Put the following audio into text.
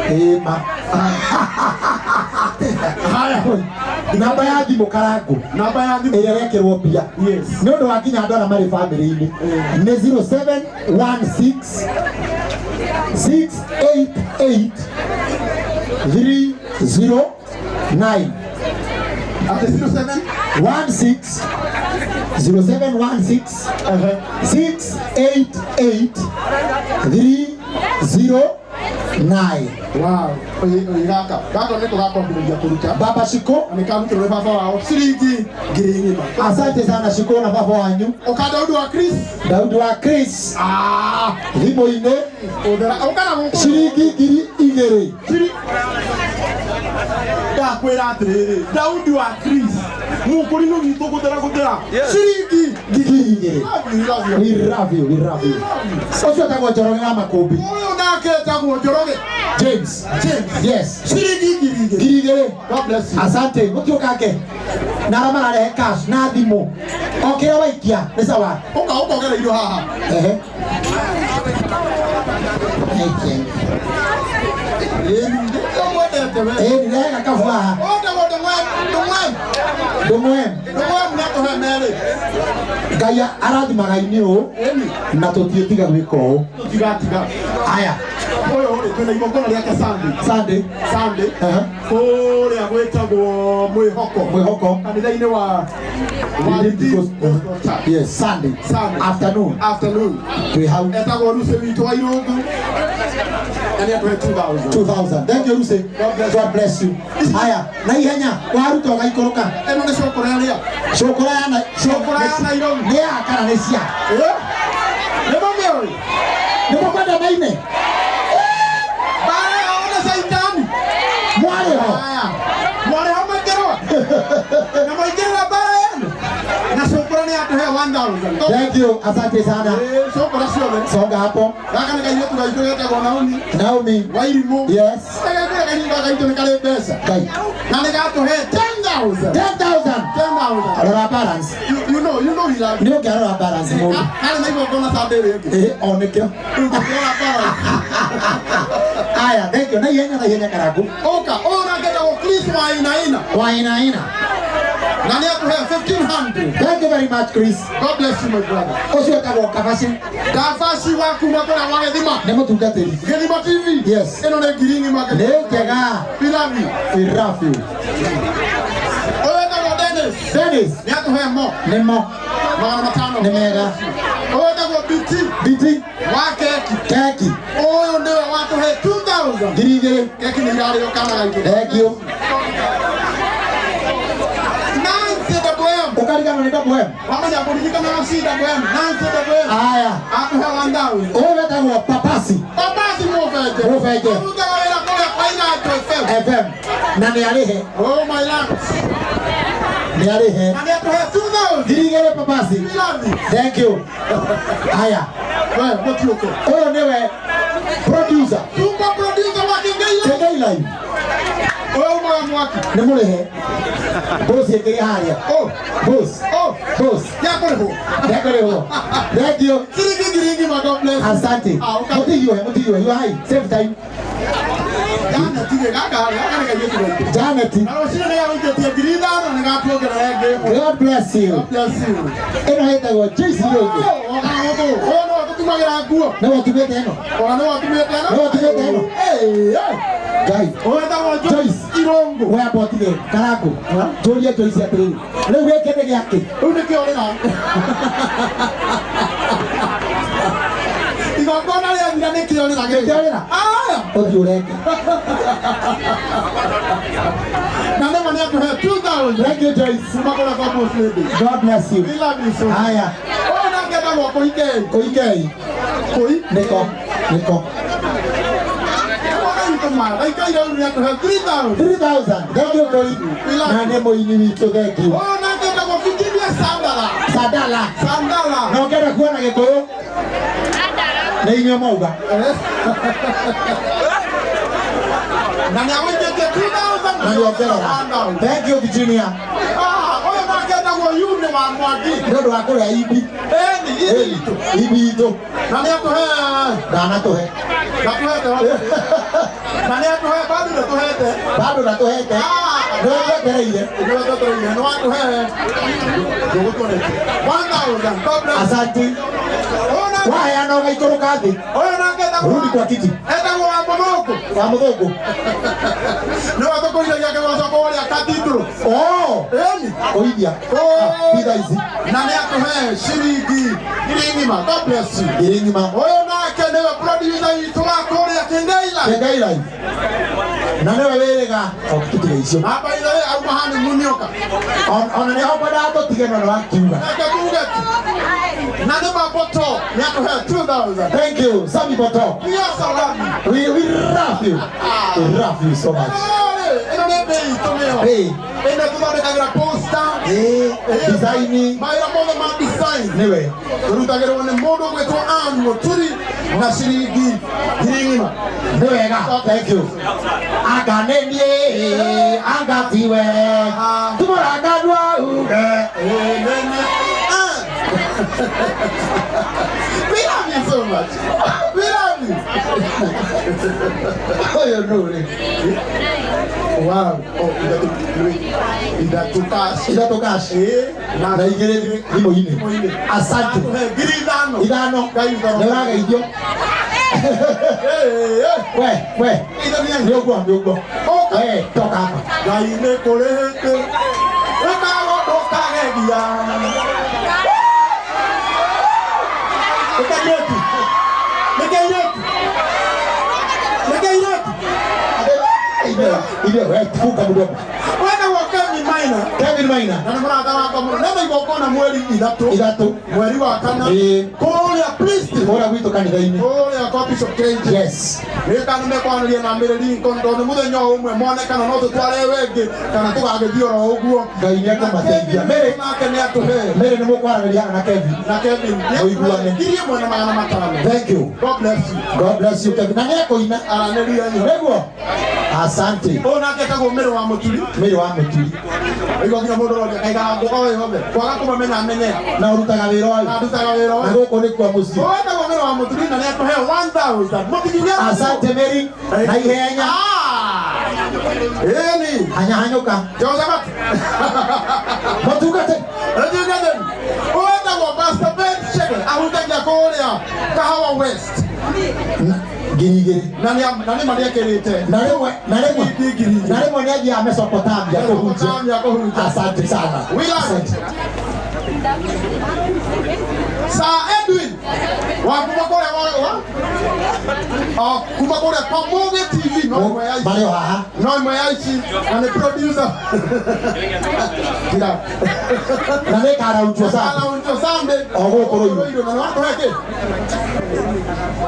Ĩma. Haya. Namba ya thimũ Karangũ Namba ya thimũ. ĩrĩa ĩrekĩrwo mbia Yes. nĩ ũndũ wa nginya andũ arĩa marĩ bamĩrĩ-inĩ nĩ 0716 688 309. Ati 07 16 0716 688 309. Wow. Oi gaka. Gaka niko gakwambĩrĩria kũruta. Baba Shiko, Na nĩ karutĩrwo nĩ baba wao ciringi 1,000. Asante sana Shiko na baba wanyu. Ũka Daudi wa Chris. Daudi wa Chris. Ah, thimũ-inĩ ũthera ũka na gũkũ. Ciringi 2,000. Ciri ndakwĩra atĩrĩrĩ, Daudi wa Chris mũkũrinũ witũ gũthera gũthera ciringi 2,000. We love you. We love you, we love you. Ũcio etagwo Njoroge wa Makũmbĩ. Ũyũ nake etagwo Njoroge James. James. Yes. Ciringi 2,000. 2,000. God bless you. Asante, mũtiũkange na arĩa mararehe cash na thimũ o kĩrĩa waikia nĩ sawa. Ũka ũkongereirwo haha. Ehe. Thank you. Ĩni nĩkĩo mwendete we. Ĩĩ, ndĩrehe gakabu haha. Ũtagwo Ndũng'wa Ndũng'wa. Ndũng'we. Ndũng'wa nĩatũhe merĩ. Ngai arathimaga inyuĩ ũũ Ĩni na tũtiĩtiga gwĩka ũũ. Tũtigatiga. Aya. Ũyũ rĩ, twĩna igongona rĩake Sunday. Sunday. Sunday. Ehe. Kũrĩa gwĩtagwo Mwĩhoko. Mwĩhoko. Kanitha-inĩ wa Redeemed Gospel. Yes, Sunday. Sunday. Afternoon. Afternoon. Twĩ hau. Etagwo Lucy witũ wa Irũngũ. Na nĩ atũhe 2000. 2000. Thank you, Lucy. God bless. God bless you. Haya, na ihenya waruta ũgaikũrũka. Ĩno nĩ cũkũra ĩrĩa. Cũkũra ya na Cũkũra ya Nairobi. Nĩ ya kana nĩ cia? Eh? Nĩ mamĩũĩ? Nĩ mũkwenda maine? Mbara yao na Caitani. Mwarĩ ho. Haya. Mwarĩ ho maingĩrwo. Na maingĩrĩra mbara yenu. Na cũkũra nĩ atũhe 1000. Thank you. Asante sana. Eh, cũkũra ciothe. Songa hapo. Gaka nĩ kairĩtu gaitũ getagwo Naomi. Naomi. Wairimũ. Yes. Gaka kairĩtu gaitũ nĩ karĩ mbeca. Ngai. Na nĩ gatũhe 10,000. 10,000. 10,000. Rora balance. You know he loves Nĩ ũngĩarora balance mũndũ. Karĩ na igongona Sunday ĩrĩa ĩngĩ. Ĩĩ, o nĩkĩo. Rĩu tũngĩrora balance. Aya, thank you. Na ihenya na ihenya Karangũ. Ũka, ũyũ nake etagwo Chris Wainaina. Wainaina. Na nĩ atũhe 1500. Thank you very much, Chris. God bless you, my brother. Ũcio etagwo Kabaci. Kabaci wa kuma kũrĩa gwa Gĩthima. Nĩ mũtungatĩri. Gĩthima TV. Yes. Ĩno nĩ 1,000. Nĩ njega. We love you. We love you. Ũyũ etagwo Dennis. Dennis. Nĩ atũhe mo. Nĩ mo. 500. Nĩ mega. Ũyũ etagwo BT. BT. Wa keki. Keki. Ũyũ nĩwe watũhe 2000. 2,000. Keki nĩ irarĩo kana gaitũ. Thank you. Nancy WM. Ũkariganwo nĩ WM. Wamenya kũririkana C WM. Nancy WM. Aya. Atũhe 1000. Ũyũ wetagwo Papasi. Papasi Mũbenje. Mũbenje. Arutaga wĩra kũrĩa kwa Iratũ FM. FM. Na nĩ arĩhe. Oh my land. Nĩ arĩhe. Na nĩ atũhe 2000. 2,000 Papasi. We love you. Thank you. Aya. We, mũtiũke. Ũyũ nĩwe producer. Super producer wa Kĩngei. Kĩngei Live. Ũyũ umaga mwaki. Nĩ mũrĩhe. Boss ĩkĩrĩ harĩa. Oh. Boss. Oh. Boss. Nĩakũrĩhwo. Nĩakũrĩhwo. Thank you. Ciringi 1,000, God bless you. Asante. Ah, ũka. Mũtihiũhe, mũtihiũhe. You are high. Save time. Janet rĩ, gaka gaka nĩ kairĩtu gaitũ. Janet. Na rũcinĩ nĩ gagũikĩtie 5,000 nĩ gatuongerera ĩngĩ ĩmwe. God bless you. God bless you. Ĩno ĩtagwo Joyce Irũngũ. Oh, ũka gũkũ. Ũyũ nĩwe ũtũtumagĩra nguo. Nĩwe ũtumĩte ĩno. Ona nĩwe ũtumĩte ĩno. Nĩwe ũtumĩte ĩno. Ĩĩ, ĩĩ. Ngai. Ũyũ wetagwo Joyce Irũngũ. We amba ũtige Karangũ. Njũrie Joyce atĩrĩrĩ. Rĩu gĩkĩ nĩ gĩakĩ? Rĩu nĩkĩo ũrĩra. Igongona rĩathira nĩkĩo ũrĩra gĩkĩ. Nĩkĩo ũrĩra? Aya. Ũthiĩ ũrenge. Na nĩma nĩ atũhe 2000. Thank you, Joyce. Kuma kũrĩa kwa Boss Lady. God bless you. We love you so much. Haya. Ũyũ nake etagwo Kũikei. Kũikei. Kũi. Nĩko. Nĩko. Gaikaire rĩu nĩ atũhe 3000. 3000. Thank you, Kũi. Na nĩ mũini witũ, thank you. Ũyũ nake etagwo Virginia Sandala. Sandala. Sandala. Na ũngĩenda kuona Gĩkũyũ? Nĩ inyuĩ mwauga. Na nĩ agũikĩtie 2000. Na nĩongerera. Thank you, Virginia. Ah, ũyũ nake etagwo Etagwo Yune wa Mwangi. Nĩ ũndũ wa kũrĩa imbi. Ĩni ithi itũ. Imbi itũ. Na nĩ atũhe. Ndanatũhe. Ndatũhete. Na nĩ atũhe bado ndatũhete. Bado ndatũhete. Ah. Nĩ twetereire. Nĩ twetereire. Nĩ watũhe. Ndũgũtũrete. 1000. God bless. Asante. Waheana ũgaikũrũka thĩ. Ũyũ nake etagwo Rudi kwa kiti. Etagwo wa Mũthũngũ. Wa Mũthũngũ. Nĩ watũkũithagia kĩgoco kũrĩa Cathedral. Oh. Ĩni. Kũithia. Oh. Pitha ici. Na nĩ atũhe ciringi ngiri ng'ima. God bless you. Ngiri ng'ima. Ũyũ nake nĩwe producer witũ wa kũrĩa Kengeira. Kengai Live. Na nĩwe wĩrĩga. Tũtige icio. Na by the way auma honeymoon yoka. Ona nĩ okwendaga tũtige no nĩ wakiuga. Nake tuge tu. Na nĩ maboto nĩ atũhe 2000. Thank you. Sami Boto. We are so lovely. We love you. We love you so much. Ĩno nĩ mbei itũ nĩyo. Hey. Ĩno tũthondekagĩra poster. Eh, design Mawĩra mothe ma design. nĩwe. Tũrutagĩrwo nĩ mũndũ ũgwĩtwo Ann Mũturi na ciringi ngiri ng'ima. Nĩ wega. Thank you. Anga nĩ niĩ, anga tiwe. Tumũranga ndwauge. Amen. Ann. We love you so much. We love you. Ũyũ nũ rĩ? Wow. Oh, ithatũ ithatũ cash. Ithatũ cash. Eh, Na igĩrĩ thimũ-inĩ. Thimũ-inĩ. Asante. Ngiri ithano. Ithano. Ngai witũ. Nĩ ũrageithio. Eh, eh. We, we. Ithania. Nĩ ũguo, nĩ ũguo. Ũka. We, toka hapa. Ngai nĩ kũrĩhĩte. Ũkago ndũkagegia. Nĩ kairĩtu. Nĩ kairĩtu. Nĩ kairĩtu. Ile, we, funga mdomo. Wetagwo Kevin Maina. Kevin Maina. Na nĩ mũrata wakwa mũno. Nena igongona mweri ithatũ. Ithatũ. Mweri wa kana. Ĩĩ. Kũrĩa Priest. Kũrĩa gwitũ kanitha-inĩ. Kũrĩa kwa Bishop Kenji. Yes. Nĩ kana mekwanĩria na Mary Lincoln tondũ mũthenya o ũmwe mone kana no tũtware wengĩ kana tũgagĩthiĩ oro ũguo. Ngai nĩ ekũmateithia. Mary, Nake nĩ atũhe. Mary nĩ mũkwaranĩria haha na Kevin. Na Kevin. Mũiguane. 1500. Thank you. God bless you. God bless you Kevin. Na nĩ ekũina. Aranĩria nyũ. Nĩguo. Asante. Ũyũ nake etagwo Mary wa Mũturi. Mary wa Mũturi. Igua nginya mũndũ ũroria kaigaga ngũkũ o yothe. Kwaga kũmamenya amenye. Na ũrutaga wĩra Na ũyũ. ndutaga wĩra Na ũyũ. gũkũ nĩ kwa mũciĩ. Ũyũ etagwo Mary wa Mũturi na nĩ atũhe 1000. Mũtikiuge. Asante Mary. Na ihenya. Ah! Ĩni. Hanyahanyũka. Josephat. Mũtungate. Mũtungatĩri. Ũyũ etagwo Pastor Ben Chege ahunjagia kũrĩa Kahawa West. Ngiri igĩrĩ. Na nĩ na nĩ ma nĩekĩrĩte. Na rĩmwe na rĩmwe Ngiri igĩrĩ. na rĩmwe nĩ athiaga Mesopotamia kũhunjia. Mesopotamia kũhunjia. Asante sana. We love you. Asante. Sir Edwin wa kuma kũrĩa wa Oh, kuma kũrĩa kwa Mũgĩ TV no ĩmwe ya ici. Marĩ o haha. No ĩmwe ya ici na nĩ producer. Kira. Na nĩ karaunjwo sana. Karaunjwo Sunday. O gũkũ Rũirũ. Na nĩ watũhe kĩ?